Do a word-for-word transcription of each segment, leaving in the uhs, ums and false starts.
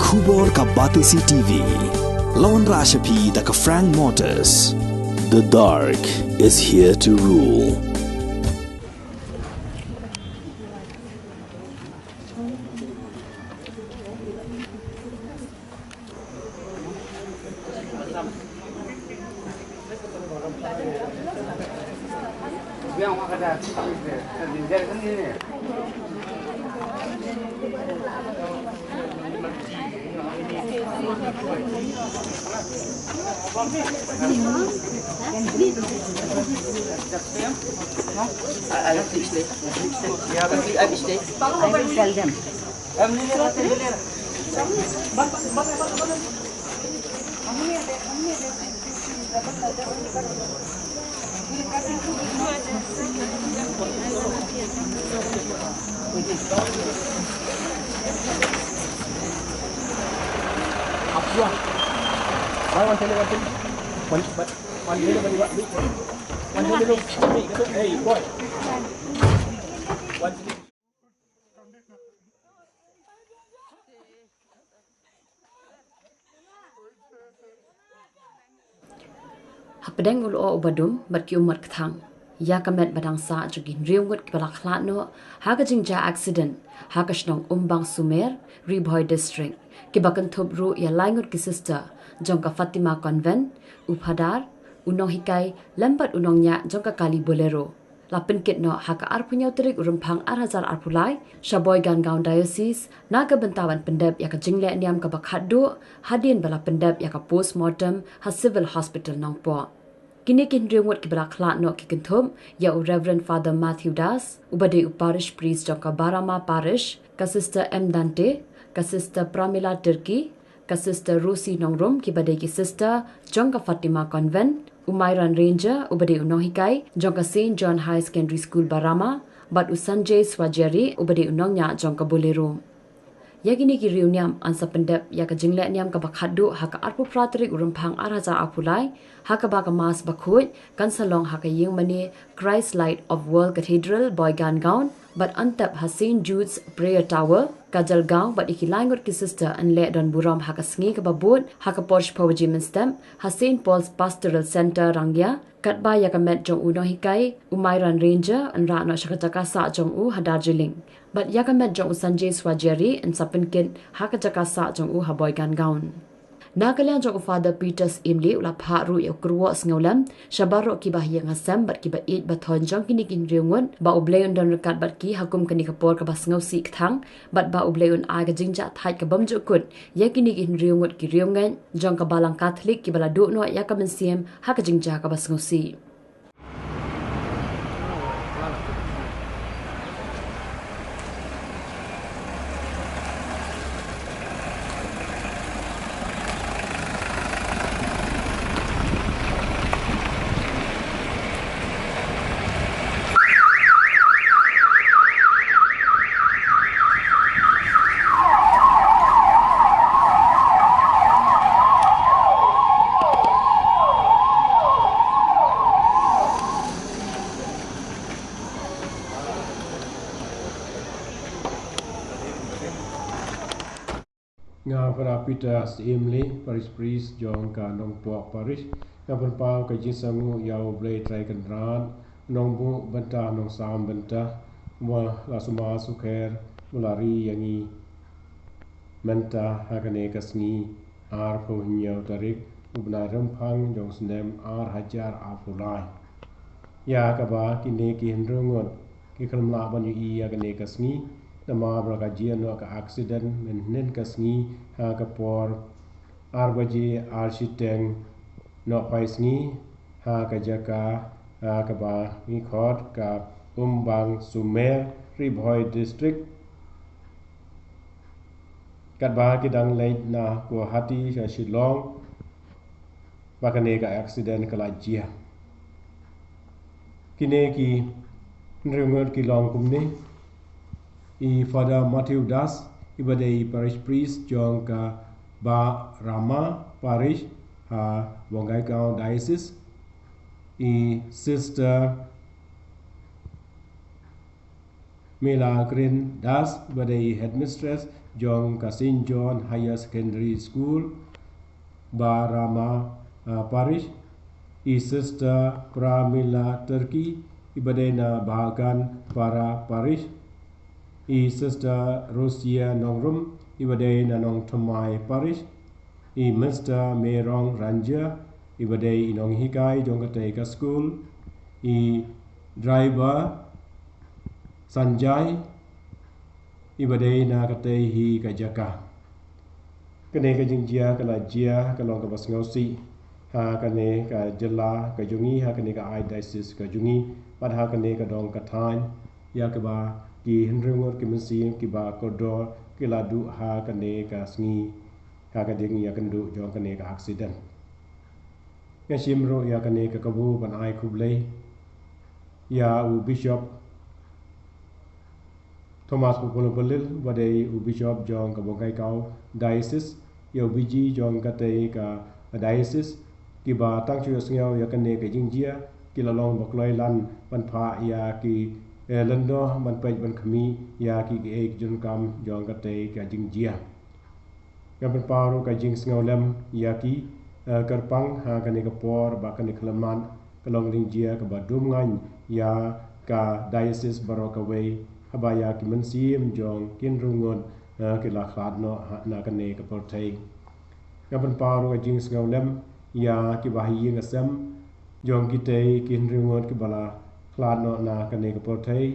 Khubor ka Batesi T V. La wanrah sha phi da ka Frank Motors. The dark is here to rule. Hapdeng u lyoh uba dum bad ki ummat kthang, ïa ka met ba dang sah jong ki hynriew ngut kiba la khlad noh ha ka jingjia accident ha ka shnong Umbang Sumer, Ri Bhoi District, kiba kynthup ruh ïa lai ngut ki sister jong ka Fatima Convent, u phadar, u nonghikai lem bad u nongñiah jong ka kali Bolero. La pynkit noh ha ka arphew hynñiew tarik u Rymphang ar hajar arphew lai sha Boigangaon Diocese na ka bynta ban pyndep ïa ka jingleh niam kaba khatduh, hadien ba la pyndep ïa ka post mortem ha Civil Hospital Nongpoh. Kine ki hynriew ngut kiba la khlad noh ki kynthup ïa u Reverend Father Matthew Das, uba dei u Parish Priest jong ka Barama Parish, ka Sister M Dante, ka Sister Pramila Tirki, ka Sister Rosie Nongrum, kiba dei ki sister jong ka Fatima Convent, u Myron Ranger, uba dei u nonghikai jong ka Saint John Higher Secondary School Barama, bad u Sanjay Swajeri, uba dei u nongñiah jong ka Bolero. Ïa kine ki riewniam yn sa pyndep ïa ka jingleh niam kaba khatduh ha ka arphew phra tarik u Rymphang ar hajar arphew lai, ha kaba ka Mass bakhuid kan sa long ha ka ïingmane Christ Light of World Cathedral, Boigangaon, bad yn tep ha Saint Jude's Prayer Tower, Kajalgaon, bad ïa ki lai ngut ki sister yn leh don burom ha ka sngi kaba bud ha ka por shiphew baje mynstep ha Saint Paul's Pastoral Centre, Rangïa, katba ïa ka met jong u nonghikai, u Myron Ranger, yn rah noh sha ka jaka sah jong u ha Darjeeling. Bad ïa ka met jong u Sanjay Swajeri yn sa pynkit ha ka jaka sah jong u ha Boigangaon. Na ka liang jong u Father Peter Syiemlieh, u la phah ruh ïa u kyrwoh sngewlem sha baroh kiba ha ïing ha sem bad kiba ïeit ba thoiñ jong kine ki hynriew ngut, ba U Blei un don ryngkat bad ki ha kum kane ka por kaba sngewsih kthang, bad ba U Blei un ai ka jingjahthait ka bymjukut ïa kine ki hynriew ngut ki riewngeit jong ka Balang Katholik kiba la duh noh ïa ka mynsiem ha ka jingjia kaba sngewsih. Nga Father Peter Syiemlieh, Parish Priest jong ka Nongpoh Parish, nga pynpaw ka jingsngewnguh ïa U Blei Trai Kynrad, Nongbuh bynta, Nongsam bynta, uba la sumar sukher, uba la ri ïa ngi mynta ha kane ka sngi arphew hynñiew tarik u bnai Rymphang jong u snem ar hajar arphew lai. Ïa kaba kine ki hynriew ngut ki khlem lah ban ïohi ïa kane ka sngi namar ba la jia noh ka accident mynhynnin ka sngi ha ka por ar baje ar shiteng nohphai sngi ha ka jaka ha kaba ngi khot ka Umbang Sumer, Ri Bhoi District, katba ki dang leit na Guwahati sha Shillong ba kane ka accident ka la jia. Kine ki hynriew ngut ki long kumne: i Father Matthew Das, iba dei i Parish Priest jong ka Barama Parish ha Bongaigaon Diocese, i Sister Mila Green Das, iba dei i Headmistress jong ka Saint John Higher Secondary School, Barama, ah, Parish, i Sister Pramila Turkey, i ba dei na Bahagan Para Parish, i Sister Rosia Nongrum, i ba dei na Nongthymmai Parish, i Mister Merong Ranjia, i ba dei i nonghikai jong katei ka school, i driver Sanjay, i ba dei na katei hi ka jaka. Kane ka jingjia ka la jia ka long kaba sngewsih ha kane ka jylla ka jong ngi, ha kane ka archdiocese ka jong ngi, bad ha kane ka dong ka thaiñ, ïa kaba ki hynriew ngut ki mynsiem kiba kordor ki la duh ha kane ka sngi, ha ka jingïakynduh jong kane ka accident. Nga shim ruh ïa kane ka kabu ban ai khublei ïa u Bishop Thomas Popola Balil, ba dei u Bishop jong ka Bongkaikaw Diocese, ïa u B G jong katei ka Diocese, kiba tang shu ïohsngew ïa kane ka jingjia, ki la long ba kloi lan ban phah ïa ki, eh, lyngdoh ban peit ban khmih ïa ki, ki, eh, ki jingdonkam jong katei ka jingjia. Nga pynpaw ruh ka jingsngewlem ïa ki, eh, kyrpang ha kane ka por, ba kane ka khyllipmat ka long ka jingjia kaba dum ngaiñ ïa ka diocese baroh kawei, haba ïa ki mynsiem jong ki hynriew ngut, eh, ki la khlad noh ha, na kane ka pyrthei. Nga pynpaw ruh ka jingsngewlem ïa kiba ha ïing ha sem jong kitei ki hynriew ngut kiba la khlad noh na kane ka pyrthei,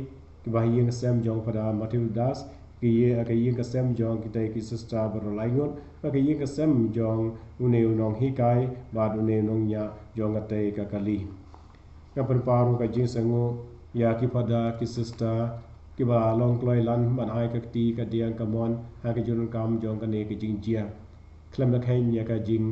kiba ha ïing ha sem jong Father Matthew Das, ki ïa, ka ïing ka sem jong kitei ki sister baroh lai ngut, ka ïing ka sem jong une u nonghikai, bad une u nongñiah jong katei ka kali. Nga pynpaw ruh ka jingsngewnguh ïa ki Father ki sister kiba long kloi lan ban ai ka kti ka diang ka mon ha ka jingdonkam jong kane ka jingjia. Khlem da kheiñ ïa ka jing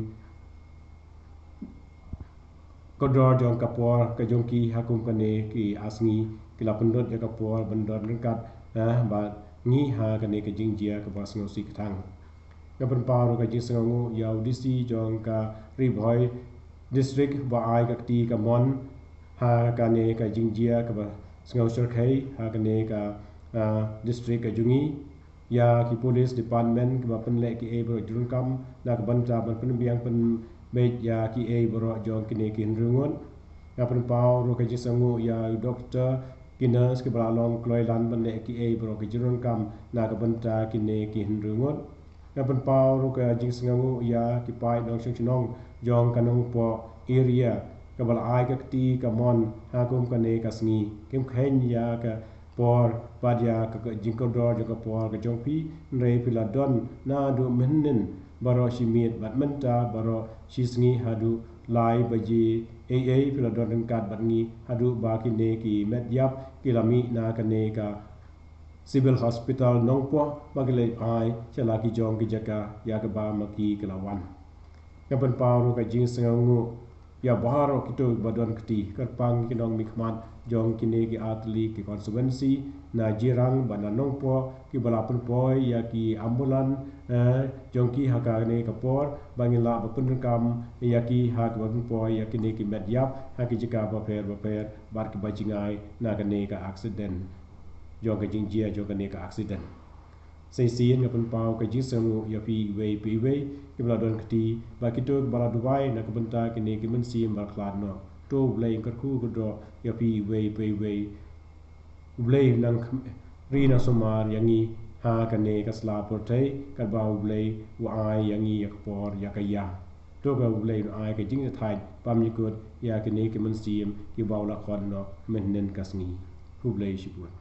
kordor jong ka por ka jong ki ha kum kane ki ar sngi, ki la pynlut ïa ka por ban don ryngkat, eh, bad ngi ha kane ka jingjia kaba sngewsih kthang. Nga pynpaw ruh ka jingsngewnguh ïa u D C jong ka Ri Bhoi District ba ai ka kti ka mon ha kane ka jingjia kaba sngewsyrkhei ha kane ka, ah, district ka jong ngi, ïa ki police department kiba pynleh kiei baroh jingdonkam na ka bynta ban pynbiang pynbeit ïa kiei baroh jong kine ki hynriew ngut. Nga pynpaw ruh ka jingsngewnguh ïa u doktor, ki nurse kiba la long kloi lan ban leh kiei baroh ki jingdonkam na ka bynta kine ki hynriew ngut. Nga pynpaw ruh ka jingsngewnguh ïa ki paid nongshong shnong jong ka Nongpoh area kaba la ai ka kti ka mon ha kum kane ka sngi. Kim kheiñ ïa ka por bad ïa ka, ka jingkordor jong ka por ka jong phi, hynrei phi la don naduh mynhynnin baroh shi miet bad mynta baroh shi sngi haduh lai baje eiei phi la don ryngkat bad ngi haduh ba kine ki met ïap ki la mih na kane ka Civil Hospital Nongpoh ba ki la phai sha la ki jong ki jaka ïa kaba ma ki ki la wan. Nga pynpaw ruh ka jingsngewnguh ïa baroh kito ba don kti, kyrpang ki nongmihkhmat jong kine ki artylli ki constituency, na Jirang bad na Nongpoh, kiba la pynpoi ïa ki ambulance, eh, jong ki ha kane ka por, ba ngin lah ban pyndonkam ïa ki ha kaba pynpoi ïa kine ki met ïap ha ki jaka bapher bapher, bad kiba jngai na kane ka accident, jong ka jingjia jong kane ka accident. Sa shisien nga pynpaw ka jingsngewnguh ïa phi iwei pa iwei kiba la don kti, bad kito kiba la duwai na ka bynta kine ki mynsiem ba la khlad noh. To U Blei un kyrkhu kyrdoh ïa phi iwei pa iwei. U Blei un nang kham-, ri nang sumar ïa ngi ha kane ka sla pyrthei, katba U Blei u ai ïa ngi ïa ka por ïa ka ïa. To ka U Blei un ai ka jingïathait bymjukut ïa kine ki mynsiem kiba u la khot noh mynhynnin ka sngi. Khublei shibun.